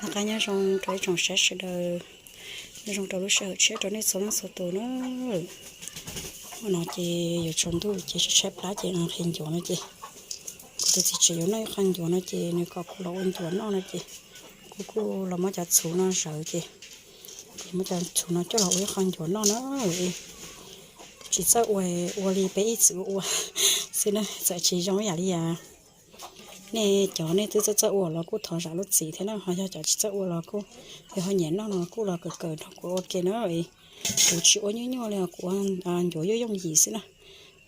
Noj qab nyob zoo rau ib tsoom saib sawv daws, nyob zoo rau lub sij hawm tshiab rau nej txhua leej txhua tus na. Hnub no ces yuav tsaus ntuj ces tshaib tshaib plab ces nqhis ncuav no ces kuv tus txiv tsev yuav noj ib qho ncuav no ces nws kom kuv los ua ncuav noj no ces kuv kuj los muab cov txhuv no zawv ces kuv muab cov txhuv no coj los ua ib qho ncuav noj na. Tsis txawj ua, ua li peb ib txwm ua xwb na, txawm tsis zoo ib yam li yam nej cov nej twb txawj txawj ua los kuj thov zam lub txim thiab na, ho yog cov tsis txawj ua los kuj, yog ho nyiam noj no kuj los kawm kawm nrog kuv ua ke na. Kuv tsis ua nyuaj nyuaj li, kuv ua ncuav yooj yooj yim xwb na.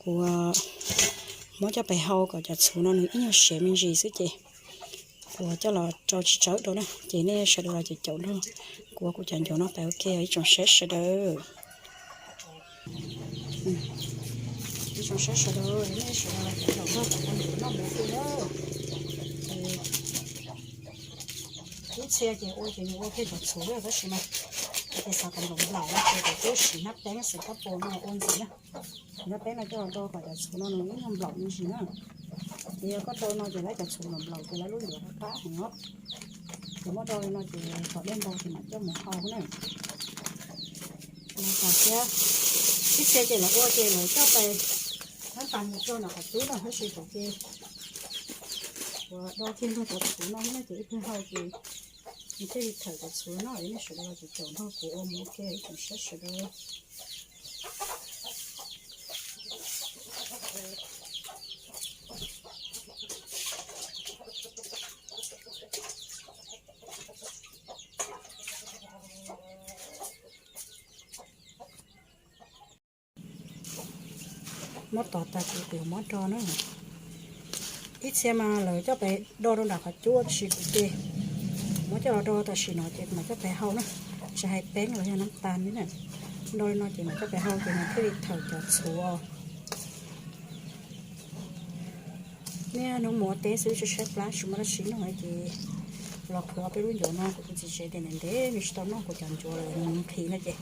Kuv muab coj pes hau kom cov txhuv no nws ib nyuag siav me ntsis xwb ces kuv coj los rau tsis tsawb rau na, ces nej sawv daws los caum caum nrog kuv ua kuv cov ncuav no pais ua ke ib tsoom saib sawv daws. Ib tsoom saib sawv daws, nej sawv daws los caum nrog kuv ua ncuav noj mus xwb na. Ib txhia ces ua ces nws ua kiag cov txhuv tab sis mas ces xav kom nplaum nplaum no ces kuv twb siv hnab peeb xwm kab pos no ua ntxiv na. Hnab peeb no coj los do kom cov txhuv no nws ib nyuag nplaum me ntsis na. Ces yog koj do no ces lawv cov txhuv nplaum nplaum ces lawv lub ncuav qab qab heev os. Ces muab do li no ces kom dej npau ces mam coj mus hau na. Kom thiab, ib txhia ces lawv ua ces lawv coj pais hnab tas mus tso nram qhov cub no tab sis kuv ces kuv do kiag nrog cov txhuv no na ces ib pliag hau ces nws thiaj li thawm cov txhuv no. Nej sawv daws los caum caum nrog kuv ua mus ua ke ib tsoom saib sawv daws. Muab tov tas ces kuv muab do na. Ib txhia mas lawv coj pais do rau nram qhov cub tab sis kuv ces muab coj los do tam sim no ces mam coj pais hau na. Tsis hais peeb los yog nab tas li na, do li no ces mam coj pais hau ces nws thiaj li thawm cov txhuv. Nej hnub mus ua teb xwb tshaib tshaib plab tsis muaj dab tsi noj ces los qhwv ob peb lub ncuav no, kuv tus txiv tsev tias ntev ntev nws tsis tau noj kuv cov ncuav lawm nws nqhis no ces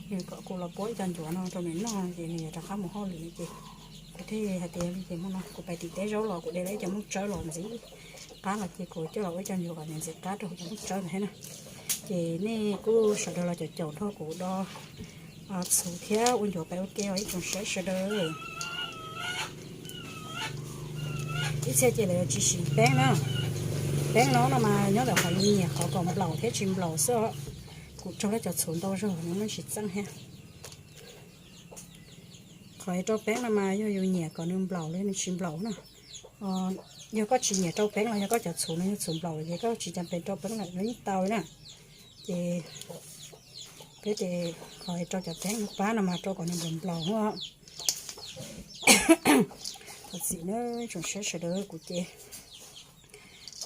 nws kom kuv los puab ib co ncuav no rau nws noj ces nws yuav rov qab mus hauj lwm no ces kuv thiaj hais tias li ces hmo no kuv pais tim teb zaub los kuv de lawm ib co muj tsawb los ntxiv qab los ces kuv coj los ua ib co ncuav kom nws ntxiv qab rau kuv cov muj tsawb ntawd thiab na. Ces nej kuj sawv daws los caum caum nrog kuv do txhuv thiab ua ncuav pais ua ke os ib tsoom saib sawv daws. Ib txhia ces lawv tsis siv peeb na. Peeb no no mas nyob ntawm qhov yus nyiam qhov kom nplaum thiab tsis nplaum xwb os. Kuv raug lawv cov txhuv ntau zog nws muaj tsis txeej thiab. Qhov rau peeb no mas yog yus nyiam kom nws nplaum los nws tsis nplaum na. Yog koj tsis nyiam rau peeb los yog koj cov txhuv no yog txhuv nplaum lawm ces koj tsis cas pes rau peeb lawm los yeej tau li na. Ces peb ces qhov rau cov peeb no pab no mas rau kom nws nplaum nplaum os. Thov txim nawb tsoom saib sawv daws, kuv ces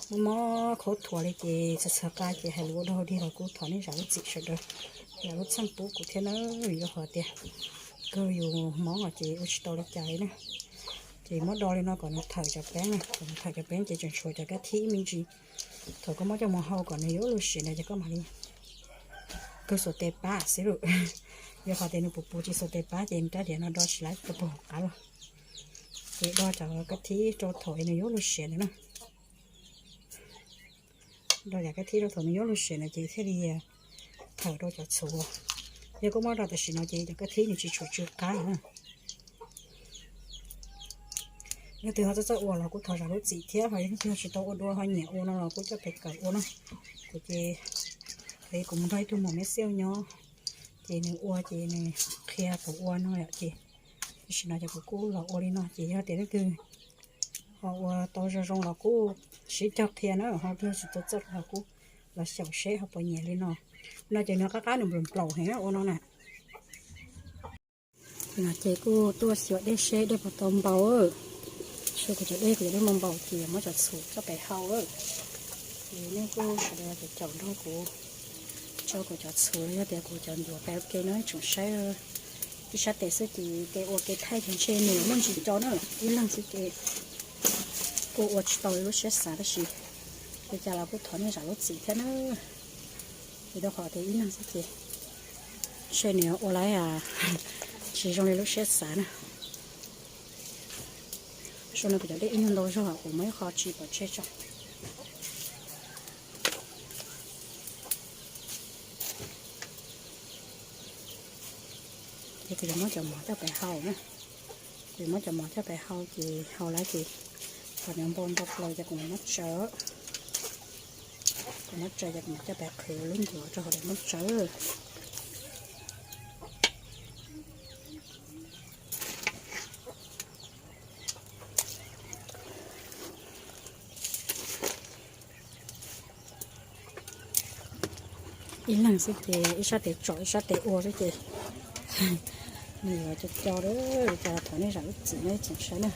muaj mob khaub thuas li ces txhua txhua qab ces hais lus ua dog dig los kuj thov nej zam lub txim sawv daws, zam lub txim pub kuv thiab nawb, vim rau qhov tias kawg yus mob ces ua tsis tau li cas li na. Ces muab do li no kom nws thawm cov peeb na, kom nws thawm cov peeb ces tseem tshuav cov kab thib ib me ntsis. Thaum koj muab coj mus hau kom nws yuav lub siav ntawd ces koj mam li kawg xuas tes pab xwb lauj. Yog qhov tias nws puv puv tsis xuas tes pab ces nws rab diav no do tsis laib puag qab los. Ces do cov kab thib rau thaum nws yuav lub siav ntawd na. Do cov kab thib rau thaum nws yuav lub siav ntawd ces thiaj li thawm rau cov txhuv. Yog koj muab do tam sim no ces cov kab thib nws tsis tshuav tsw qab na. Leej twg ho txawj txawj ua los kuj thov zam lub txim thiab, ho leej twg ho tsis tau ua dua ho nyiam ua no los kuj coj pes kawm ua na. Kuv ces, kuv mus nrog ib tug muam meb xiaj nyob, ces nws ua ces nws qhia kuv ua no yom ces tam sim no ces kuv kuj los ua li no ces yog tias leej twg ho ua tau zoo zoo los kuj sib cog qhia na, ho leej twg tsis tau txawj los kuj los xyaum seb ho puas nyiam li no. No ces nws qab qab nws nplaum nplaum heev ua no na. No ces kuj tuaj xyuas dej seb dej puas tau npau. Seb kuv cov dej, kuv cov dej npau npau ces muab cov txhuv coj pem hau. Ces nej kuj sawv daws caum caum nrog kuv tso kuv cov txhuv los yog tias kuv cov ncuav pem ua ke no tsoom saib. Ib sab tes xwb ces kev ua kev thaij ces ntshe nws muaj ntsis co na, ib leeg xwb ces kuj ua tsis tau li lub siab xav tab sis li cas los kuj thov nej zam lub txim thiab na. Vim rau qhov tias ib leeg xwb ces ntshe nws ua laib tsis zoo li lub siab xav na. Zoo no kuv cov dej ib nyuag ntau zog kuv muab ib qho tsis pov tseg tso. Ces kuv yuav muab cov mov coj pem hau na. Kuv yuav muab cov mov coj pem hau ces hau lawm ces kom nws npau ntau plaws ces kuv mam muab tsaws. Kuv muab tsaws ces kuv mam coj pem qhwv lub ncuav rau hauv daim nplooj tsawb. Ib leeg xwb ces ib sab tes tsom ib sab tes ua xwb ces nws yuav co co lawm, cas thov nej zam lub txim nej tseem saib na.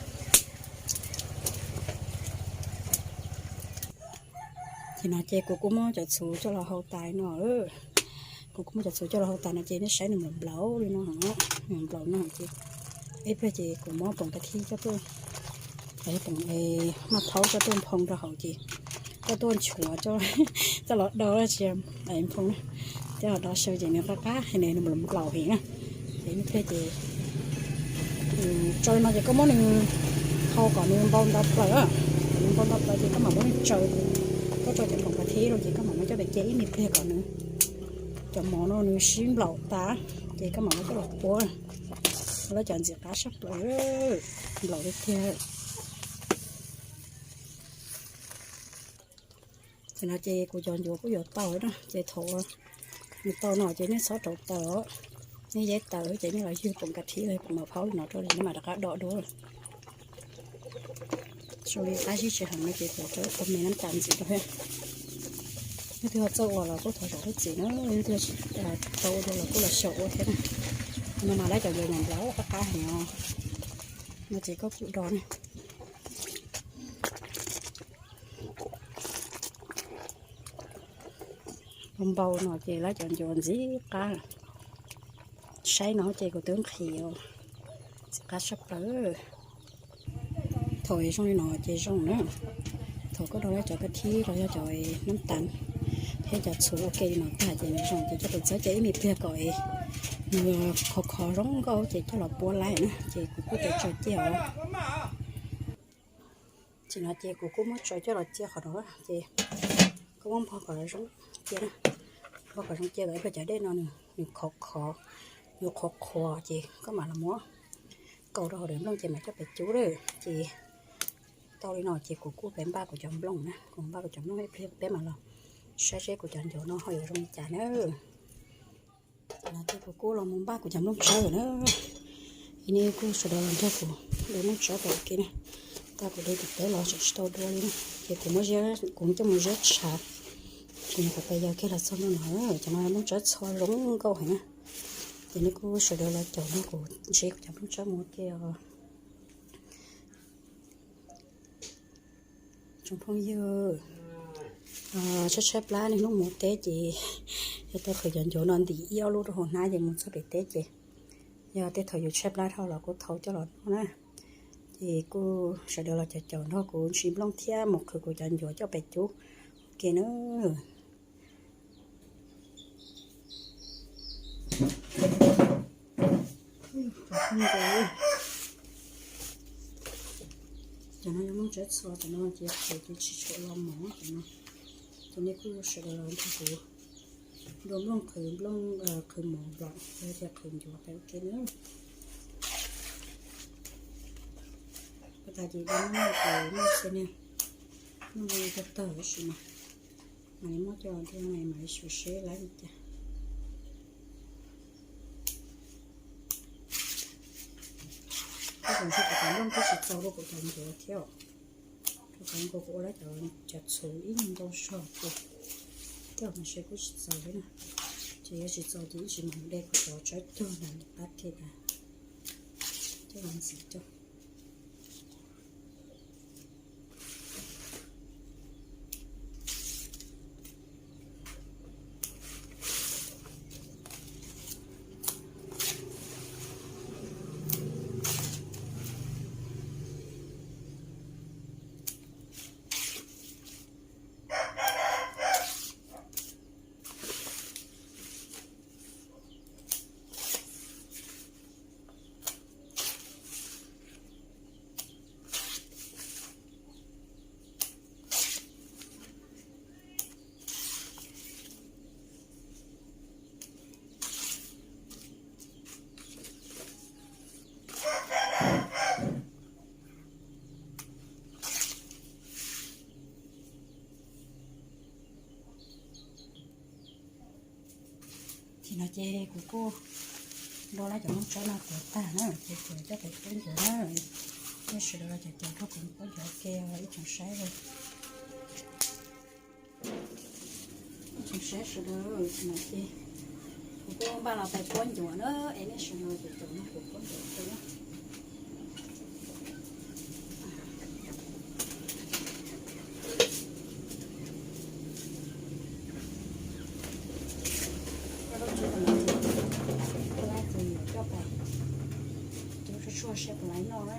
Ces no ces kuv kuj muab cov txhuv coj los hau tas no. Kuv kuj muab cov txhuv coj los hau tas no ces nej saib nws nplaum nplaum li no, nws nplaum no ces ib pliag ces kuv muab poom kas thib coj tuaj, poom maj phaub coj tuaj nphoo rau hauv ces coj tuaj nchuav coj los do tsis nphoo na, coj los do xyaw ces nws qab qab nws nplaum nplaum heev na. Ces ib pliag ces tso li no ces koj muab nws hau kom nws npau ntau plaws, kom nws npau ntau plaws ces koj mam muab nws tsaws, koj tso cov poom kas thib rau ces koj mam muab coj pem cia ib me pliag kom nws, cov mov no nws sib nplaum tas ces koj mam muab coj los puab. Lawv cov ntxim qab sab plaws, nplaum tiag tiag. Ces no ces kuv cov ncuav kuj yuav tau na, ces thaum nws tau no ces nej txhob rauv taws os. Nej yeb taws ces nej los ywg poom kas thib los poom maj phaub li no rau ces nej mam rov qab do dua. Zoo li qab zib tsis heev no ces kuv rau ua me nab tas ntxiv rau thiab. Leej twg ho txawj ua los kuj thov zam lub txim na, leej twg tsis tau ua dua los kuj los xyaum ua thiab na. No mas lawv cov ncuav nplaum qab qab heev no, no ces koj kuj do na. Npau no ces lawv cov ncuav ntxim qab. Saib no ces kuv twb nqhis, ntxim qab sab plaws. Thaum zoo li no ces zoo na. Thaum koj do lawv cov kas thib los yog cov nab tas thiab cov txhuv ua ke li no tag ces nws zoo ces coj pem txawb cia ib me pliag kom nws khov khov zoo nkauj ces coj los puab laib na ces kuv kuj tau tsaws ciaj os. Ces no ces kuv kuj muab tsaws coj los cia qhov no ces koj muab npog kom zoo cia, npog kom zoo cia kom ib pliag cov dej no nws khov khov, nws qhuav qhuav ces koj mam los muab kaus rau hauv daim nplooj ces mam coj pem cub lawm. Ces tau li no ces kuv kuj pem npaj kuv cov nplooj na, kuv npaj kuv cov nplooj ib pliag peb mam los saib seb kuv cov ncuav no ho yuav zoo li cas na. Ces kuv kuj los mus npaj kuv cov nplooj tsawb na. Ib niam kuj sawv daws los nrog kuv de nplooj tsawb pem ua ke na. Tau kuv de tim teb los tseem tsis tau dua li na. Ces kuv muab, kuv coj mus ziab tshav, ces nws qhuav pes yog kiag los txog no no. Cov no nplooj tsawb txho zoo nkauj heev na. Ces nej kuj sawv daws los caum nrog kuv ntsib kuv cov nplooj tsawb mus ua ke os. Tsoom phooj ywg, tshaib tshaib plab niaj hnub mus teb ces yog tau qhwv cov ncuav no ntim ib ob lub rau hauv hnab ces mus txog pem teb ces yog tej thaum yus tshaib plab dhau los kuj thau coj los noj na. Ces kuj sawv daws los caum caum nrog kuv ntsib nplooj thiab mus qhwv kuv cov ncuav coj pem cub ua ke na. Cov no yog nplooj tsawb txho, cov no ces qhwv ces tsis tshua los mov cov no. Ces nej kuj sawv daws los nrog kuv dua nplooj qhwv, nplooj qhwv mov nplaum los tias qhwv ncuav pem ua ke na. Ua tas ces dua noj ces noj xwb ne, noj li cov tawg tab sis mas mam li muab coj los thiaj mam li xyuas seb lawv li cas. Tab sis kuv cov nplooj twb tsis txaus rau kuv cov ncuav thiab os. Rau qhov nkaus kuv ua lawv cov txhuv ib nyuag ntau zog ces tej zaum ntshe kuj tsis txaus thiab na. Ces yog tsis txaus ces ib tsis mam de kuv cov tsawb cog ntawd qab thiaj tas coj los ntxiv coj. No ces kuv kuj nrog lawv cov noob tsawb no tuav tag na, ces kuv coj pem pob ncuav na. Nej sawv daws los caum caum kuv pob ncuav ua ke ib tsoom saib, ib tsoom saib sawv daws. No ces kuv kuj npaj los pem pob ncuav na, es nej sawv daws los caum caum kuv pob ncuav ua ke na. Coj pem, coj tshuaj tshuaj saib puas laib noj na.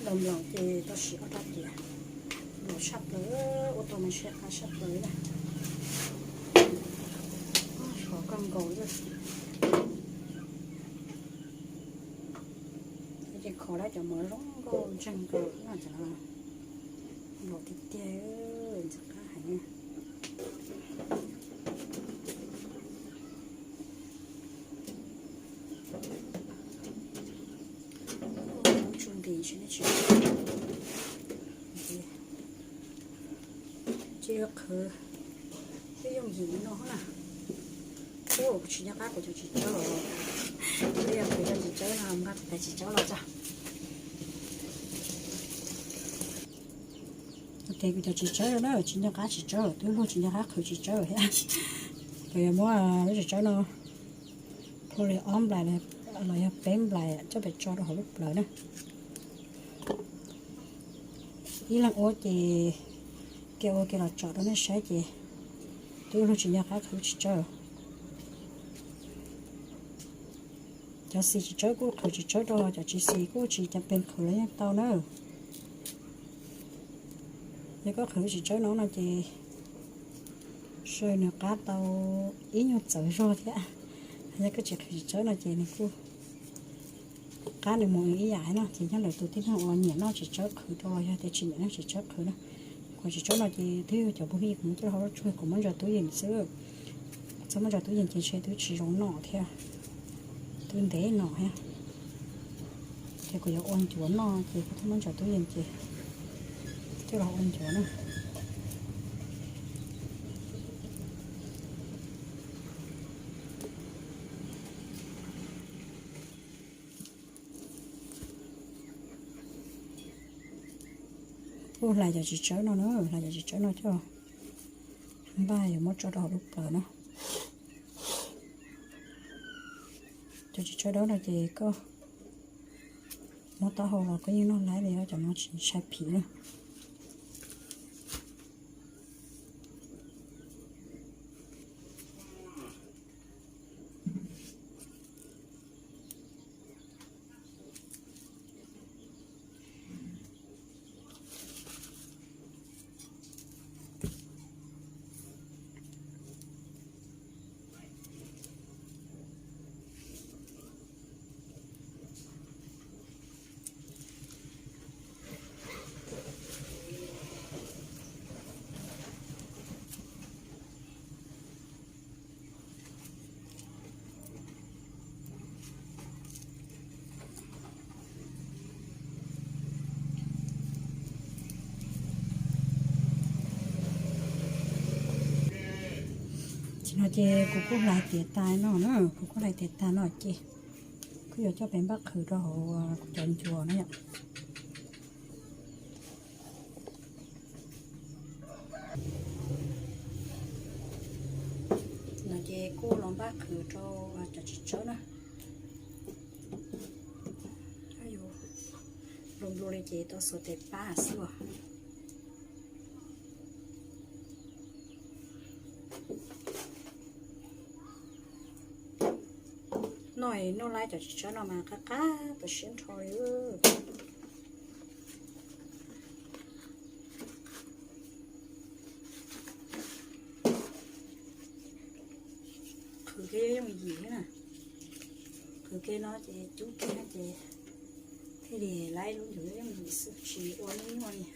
Nplaum nplaum ces tau siv ob rab riam, nplaum tshaj plaws, ua tau mas siab qab tshaj plaws na. Khov koj nkaus lawm. Ces khov lawm cov mov zoo nkauj ntseeg nkaus no, cov no nplaum tiag tiag, ntxim qab heev. Tsu nti tsis, tsis yuav qhwv, twb yooj yim li no na. Kuv tsis nco qab kuv cov txiv tsawb los, twb yog kuv cov txiv tsawb no, nqa kuv cov txiv tsawb los tso. Ua ke kuv cov txiv tsawb na, tsis nco qab txiv tsawb, twb luag tsis nco qab qhwv txiv tsawb thiab. Kuv yuav muab lub txiv tsawb no plhu li ob nplais los yog peb nplais coj pem tso rau hauv lub plawv na. Ib leeg ua ces kev ua kev los tsom rau nej saib ces twb luag tsis nco qab qhwv txiv tsawb. Cov xis txiv tsawb kuj qhwv txiv tsawb rau, cov tsis xis kuj tsis cam pees qhwv los yeej tau na. Yog koj qhwv txiv tsawb no no ces sawv nws qab tau ib nyuag txawv zog thiab. Yog koj tsis qhwv txiv tsawb no ces nws kuj qab nws mus ib yam no. Ces nyob ntawm tus tib neeg uas nyiam noj txiv tsawb qhwv rau los yog tias tsis nyiam noj txiv tsawb qhwv na. Qhwv txiv tsawb no ces twb yog cov phooj ywg kuv muab coj los hau tsuag kuv muab ntsaws tub yees xwb. Txhob muab ntsaws tub yees ces ntshe twb tsis zoo noj thiab, twb ntev no thiab. Ces kuv yuav ua ncuav noj ces kuv thiaj muab ntsaws tub yees ces coj los ua ncuav na. Kuj hlais cov txiv tsawb no na, hlais cov txiv tsawb no coj npaj yuav muab tso rau hauv lub plawv na. Cov txiv tsawb dawb no ces koj muab taub hau los koj yeej noj laib li, cov no tsis ntshai phim na. Tam sim no ces kuv kuj hlais tiav tas no na, kuv kuj hlais tiav tas no ces kuv yuav coj pem npaj qhwv rau hauv kuv cov ncuav na yom. No ces kuj los npaj qhwv rau cov txiv tsawb na. Nplua nplua li ces tau xuas tes pab xwb os. Noj noj laib cov txiv tsawb no mas qab qab tau siab nrho li. Qhwv kiag yooj yim thiab na. Qhwv kiag no ces cub kiag no ces thiaj li laib lub ncuav yooj yim xwb tsis ua nyuaj li.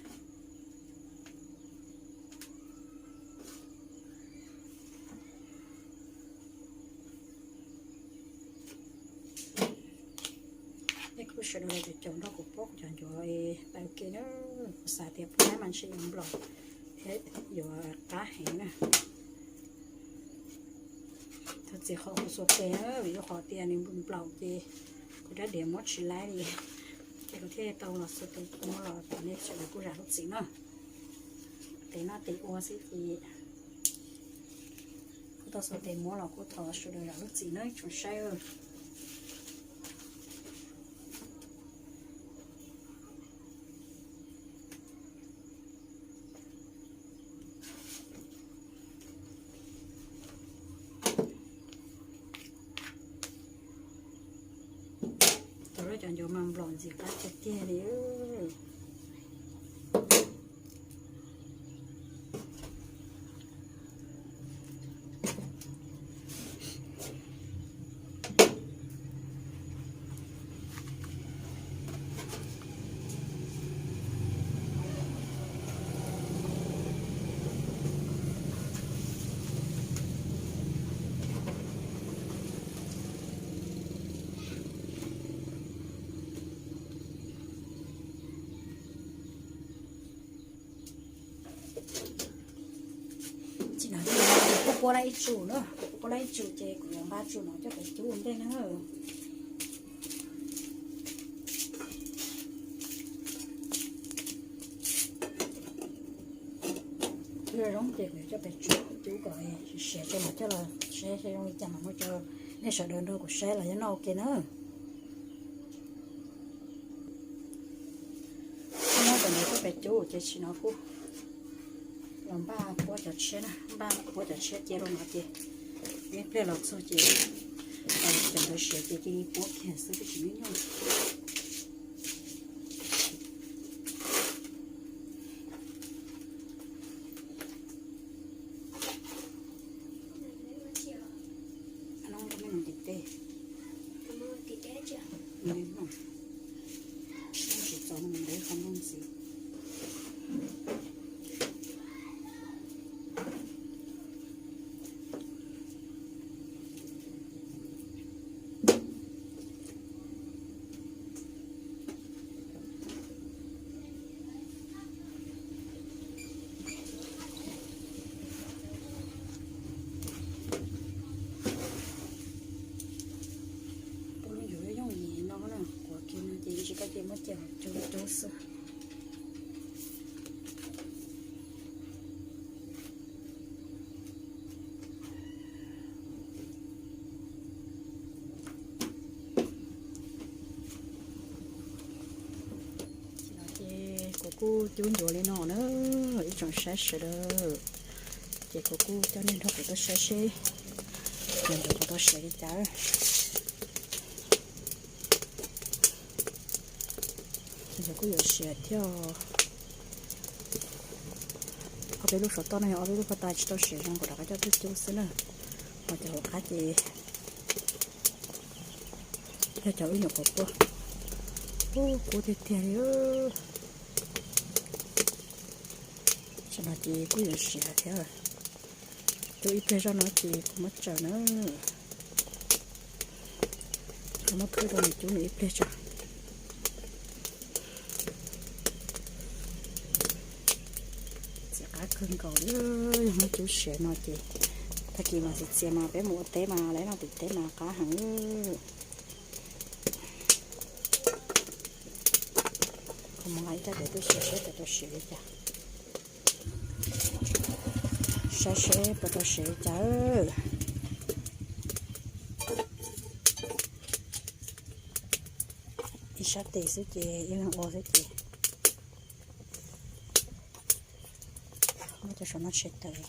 Nej kuj sawv daws los caum caum nrog kuv pub kuv cov ncuav tau ke na. Kuv xav tias pub mas ntshe yuav nplaum thiab yuav qab heev na. Thov txim qhov kuv xuas tes na, vim rau qhov tias nws nplaum ces kuv rab diav muab tsis laib li, ces kuv thiaj tau los xuas tes muab los. Ces nej sawv daws kuj zam lub txim na. Tes noj tes ua xwb ces kuj tau xuas tes muab los kuj thov sawv daws zam lub txim na tsoom saib. Tau lub cov ncuav mas nplaum ntxim qab tiag tiag li. Tsis no kuv puab lab ib tsum na, kuv puab lab ib tsum ces kuv yuav npaj tsum no coj pem cub ua ntej na. Cub zoo ces kuv yuav coj pem cub kom siav tso mas coj los seb zoo li cas mas muab rau nej sawv daws nrog kuv saib los yog noj ua ke na. Muab cov ntawd coj pem cub ces tsis no kuj los npaj puab cov tshiab na, npaj puab cov tshiab cia rau no ces ib pliag los txog ces cov ntawd siav ces cia li puab kiag xwb twb tsis nyuaj. Tsis txaus no mus ntev qhov nplooj ntxiv. Puab lub ncuav yooj yim no na, kuav kiag no ces tsis koj ces muab cia cub cub xwb. Ces kuv kuj cub ncuav li no na, ib tsoom saib sawv daws. Ces kuv kuj coj nej nrog kuv tuaj saib seb cov ncuav puas tau siav li cas. Yog kuj yuav siav thiab. Ob peb lub saum toj no yog ob peb lub paj tas tsis tau siav zoo kuv rov qab coj tuaj cub xwb na. Ho cov hauv qab ces yog cov wb nyuam qhuav puab. Ub, kub tiag tiag li. Tam no ces kuj yuav siav thiab. Cub ib pliag zoj no ces kuv muab tsaws na. Kuv muab khwb rau nws cub nws ib pliag tso. Txiv qab kawg nkaus li, yog muab cub siav no ces tag kis mas txiv txias mas peb mus ua teb mas lawv noj tim teb mas qab heev. Kuv mus nqa ib rab diav tuaj siav seb puas tau siav li cas. Saib seb puas tau siav li cas. Ib sab tes xwb ces ib leeg ua xwb ces. Muab cov saum no tshem tawm.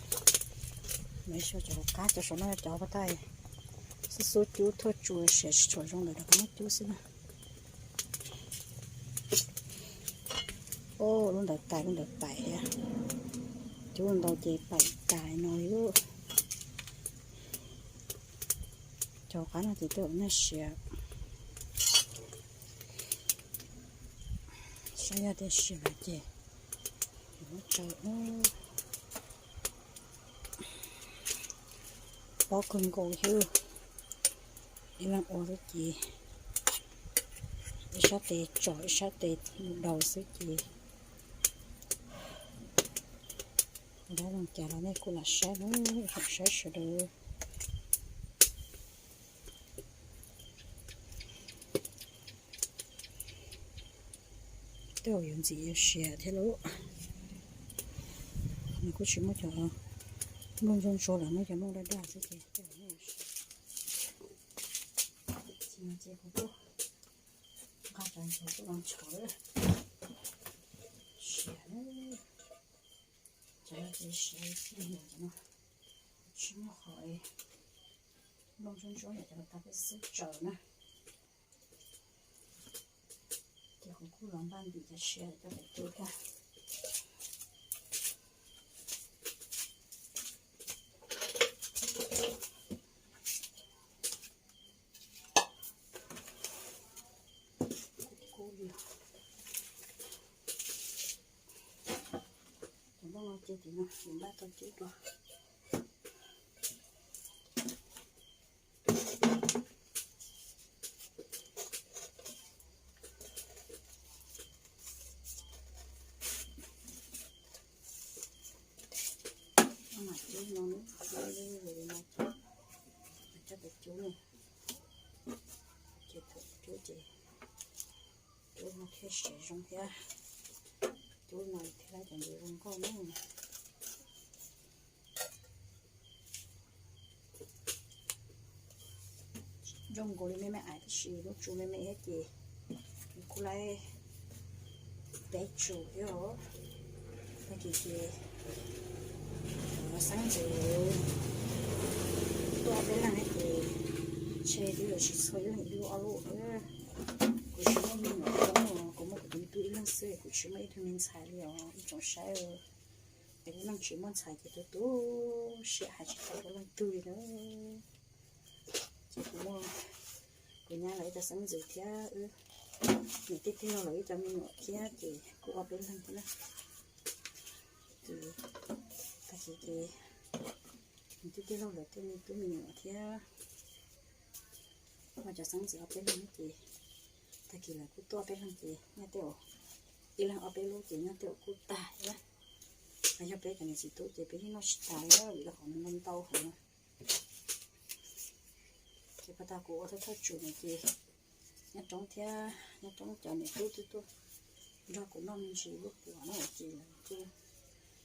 Muab cov hauv qab, cov saum no yog cov paj tas xub xub cub thuaj tsuas siav tsis tshua zoo lawm rov qab muab cub xwb na. Ub, lub ntawd tais, lub ntawd paim thiab. Cub ntau ces paim tais no li. Cov qab no ces twb ua nej siav, saib yog tias siav lawm ces muab tsaws. Pob kawg nkaus xwb, ib leeg ua xwb ces ib sab tes tsom ib sab tes daus xwb ces dab zoo cas los nej kuj lam saib na, ib tsoom saib sawv daws. Tej zaum yuav ntxim yuav siav thiab lauj. Nws kuj tsis muaj cov nplooj ntsuab ntsuab lawm, muaj cov nplooj daj daj xwb ces tej zaum nej yuav siav. Ces kuv kuj nqa cov ntsuab tuaj los ntshov siav. Cov no ces siav tij no, tsis muaj qhov nplooj ntsuab ntsuab yom, cov no tas peb xub tsaws na. Ces kuv kuj los npaj ntim cov siav coj pem tu thiab. Cov nplooj no ces tim no kuv npaj tau cub dua. Mam cub no, coj pem cub no, ces thaum cub ces cub no thiaj siav zoo thiab, cub no thiaj laib cov ntsuab zoo nkauj na. Zoo nkaus li me me ais tab sis lub tsu me me thiab ces kuj laib peb tsu thiab os. Tag kis ces xeeb ntxwv tuaj ob peb leeg thiab ces ntshe twb yuav tsis txhua ib leeg ib lub ob lub. Kuv tsis muaj me nyuam coob, kuv muaj kuv tus me tub ib leeg xwb, kuv tsis muaj ib tug me ntxhais li os ib tsoom saib. Es ib leej tsis muaj ntxhais ces tu tu siab hais tsis tau rau leej twg li na. Ces kuv muaj, kuv nyab lawv ib co xeeb ntxwv thiab wb niam tij tij laug lawv ib co me nyuam thiab ces kuj ob peb leeg thiab na. Ces tag kis ces niam tij tij laug lawv tej me tub me nyuam thiab muaj cov xeeb ntxwv ob peb leeg ces tag kis lawv kuj tuaj ob peb leeg ces nyob tej zaum ib leeg ob peb lub ces nyob tej zaum kuj tag thiab. Yog peb cov niam txiv tub ces peb yeej noj tsis tas li vim rau qhov nws ntau ntau heev. Ces pas tas kuv ua thawj thawj tsuas no ces nyob roob thiab, nyob roob cov niam tub twb tuaj nrog kuv noj me ntsis lub puav no ces lawv kuj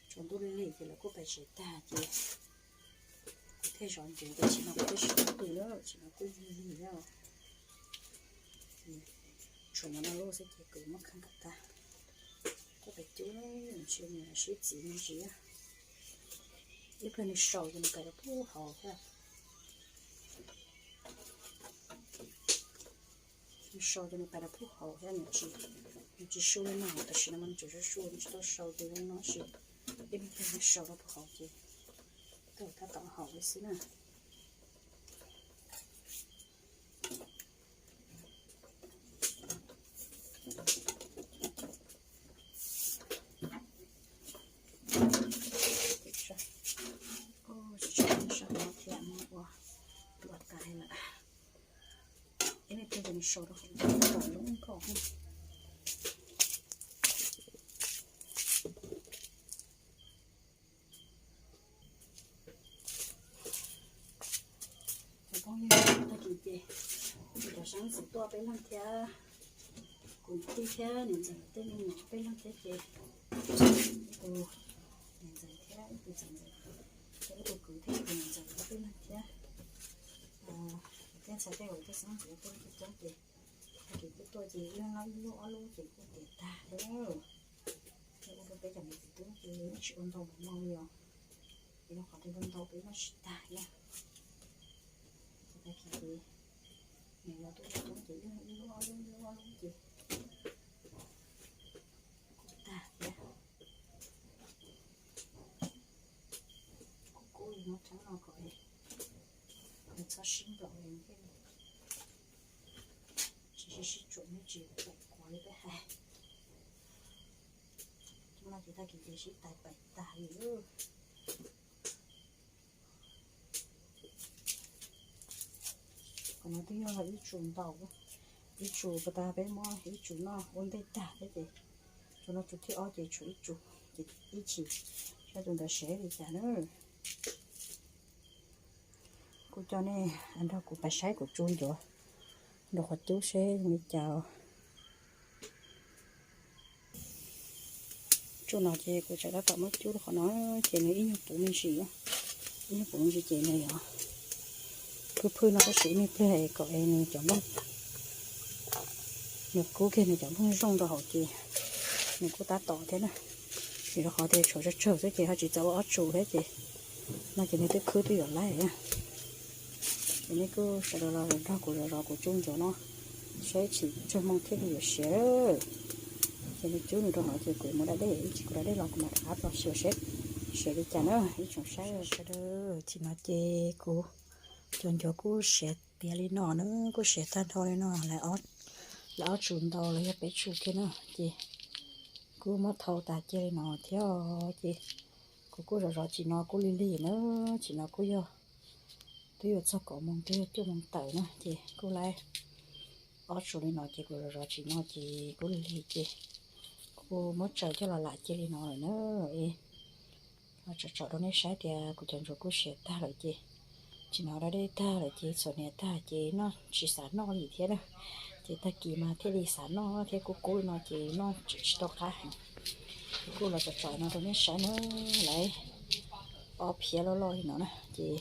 tsaus ntuj lig lig ces lawv kuj pais tsev tag ces kuv thiaj zov ntsuav ces tsim no kuj twb sib pw lawm, tsim no kuj lig lig lawm. Ces tshuav no no lub xwb ces kuv muab kheej kom tag. Kuj pais cub ntshe nws sib txiv me ntsis. Ib pliag nws sau ces nws pais rau pub hauv thiab. Nws sau ces nws pais rau pub hauv thiab, nws tsis su li no, tam sim no mas nws tseem su su, nws tsis tau sau ces zoo no sis ib pliag nws sau rau pub hauv ces tau tab tom haum li xwb na. Tsis tshua sab hov thiab, muab ua pluas tas lawm. Ib leeg twg ces nws sau rau hauv tab tom zoo nkauj. Cov phooj ywg, tag kis ces kuv cov xeeb ntxwv tuaj peb leeg thiab, kuv tij thiab niam ntxawm tej me nyuam peb leeg thiab ces ib tus niam ntxawm thiab ib tus txiv ntxawm, ib tus kwv thiab ib tus niam ntxawm peb leeg thiab. Tej ntxhais tej uas tej xeeb ntxwv tuaj coob coob ces tag kis kuj tuaj ces ib leeg ib lub ob lub ces kuj tiav tag thiab. Ces ua rau peb cov niam txiv tub ces yeej tsis ua ntau npaum no li os. Vim rau qhov tias ntau ntau peb noj tsis tag na. Ces tag kis ces nws yog tuaj coob coob ces ib leeg ib lub ob lub ib lub ob lub ces kuj tag thiab. Kuj kub li no rheeb no kom Nws txhob sib nplaum li thiab, tsis sib tsuam nws tsis tau quav li peb hais. Coj no ces tag kis ces sib tais paim tag li. Qhov no twb yog ib tsum ntau, ib tsum puas tag peb muab ib tsum noj ua ntej tag thiab ces tsum no tsum thib ob ces tsum ib tsum, ces ib chim saib tus ntawd sev li cas na. Kuv coj nej nrog kuv pais saib kuv tsu ncuav rau qhov cub seb zoo li cas. Tsu no ces kuv tseem tab tom muab cub rau qhov no, ces nws ib nyuag puv me ntsis, ib nyuag puv me ntsis ces nws yog phwj phwj no tab sis ib me pliag kom es nws cov nplooj, nws kub kiag nws cov nplooj zoo rau hauv ces nws kuj tab tom thiab na. Vim rau qhov tias tshuav tsawg tsawg xwb ces ho tsis txaus ua ob tsum thiab ces no ces nws twb khwb twb yuav laib. Ces nej kuj sawv daws los nrog kuv zov zov kuv tsu ncuav no, saib tsis tsawg hmoo thiaj li yuav siav. Ces nws cub nws rau no ces kuv mus da dej, ib chim kuv da dej los kuv mam rov qab tso xyuas seb siav li cas na ib tsoom saib sawv daws. Txij no ces kuv cov ncuav kuj siav tiav li no na, kuj siav tag nrho li no, lawv ob tsum ntau los yog peb tsum kiag na, ces kuj muab thau tas cia li no thiab. Ces kuv kuj zov zov tsim no kuj lig lig na, tsim no kuj yog twb yuav txog kaum moos twb yog cuaj moos tawm na, ces kuj laib ob tsum li no ces kuv zov zov tsim no ces kuj lig lig ces kuj muab tsaws coj los lam cia li no lawm na. Es los tsom tsom rau nej saib tias kuv cov ncuav kuj siav tag lawm ces tsim no da dej tag lawm ces txhuam hniav tag ces noj tsis xav noj li thiab na. Ces tag kis mas thiaj li xav noj thiab, kub kub li no ces noj tsis tau qab heev. Kuv kuj los tsom tsom no rau nej saib na, lawv ob phiab loj loj li no na ces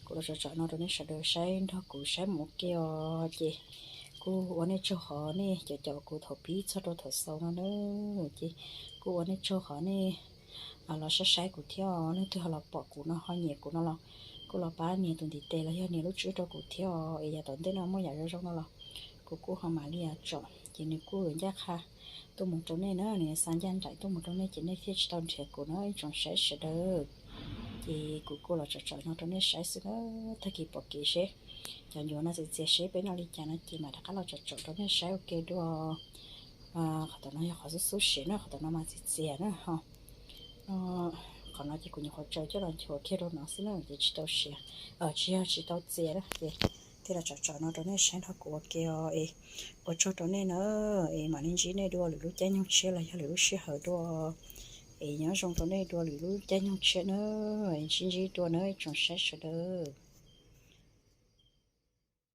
kuv los tsom tsom no rau nej sawv daws saib nrog kuv saib mus ua ke os. Ces kuj ua nej tsaug qhov nej cov caum kuv thaum pib txog rau thaum xaus no na. Ces kuj ua nej tsaug qhov nej los saib saib kuv thiab os. Leej twg ho los pom kuv no ho nyiam kuv no los kuj los pab nias tus ntiv tes los yog nias lub tswb rau kuv thiab os. Es yav tom ntej no muaj yam zoo zoo no los kuv kuj ho mam li tsom ces nws kuj yuav ncaj qha tuaj mus rau nej na, nws xa ncaj nraim tuaj mus rau nej ces nej thiaj tsis tau nrhiav kuv na ib tsoom saib sawv daws. Ces kuv kuj los tsom tsom no rau nej saib xwb na, tag kis pom kev seb cov ncuav no txias txias seb peb noj li cas no ces mam rov qab los tsom tsom rau nej saib ua ke dua. Qhov tom no yog qhov xub xub siav na, qhov tom no mas txias txias na ho. Qhov no ces kuv nyuam qhuav tsaws coj los nchuav kiag rau no xwb na ces tsis tau siav, tsis yog tsis tau txias na ces thiaj los tsom tsom no rau nej saib nrog kuv ua ke os. Es ua tsaug rau nej na, es mam li ntsib nej dua lwm lub caij nyoog tshiab los yog lwm lub sij hawm dua. Es nyob zoo rau nej dua lwm lub caij nyoog tshiab na, es sib ntsib dua na ib tsoom saib sawv daws.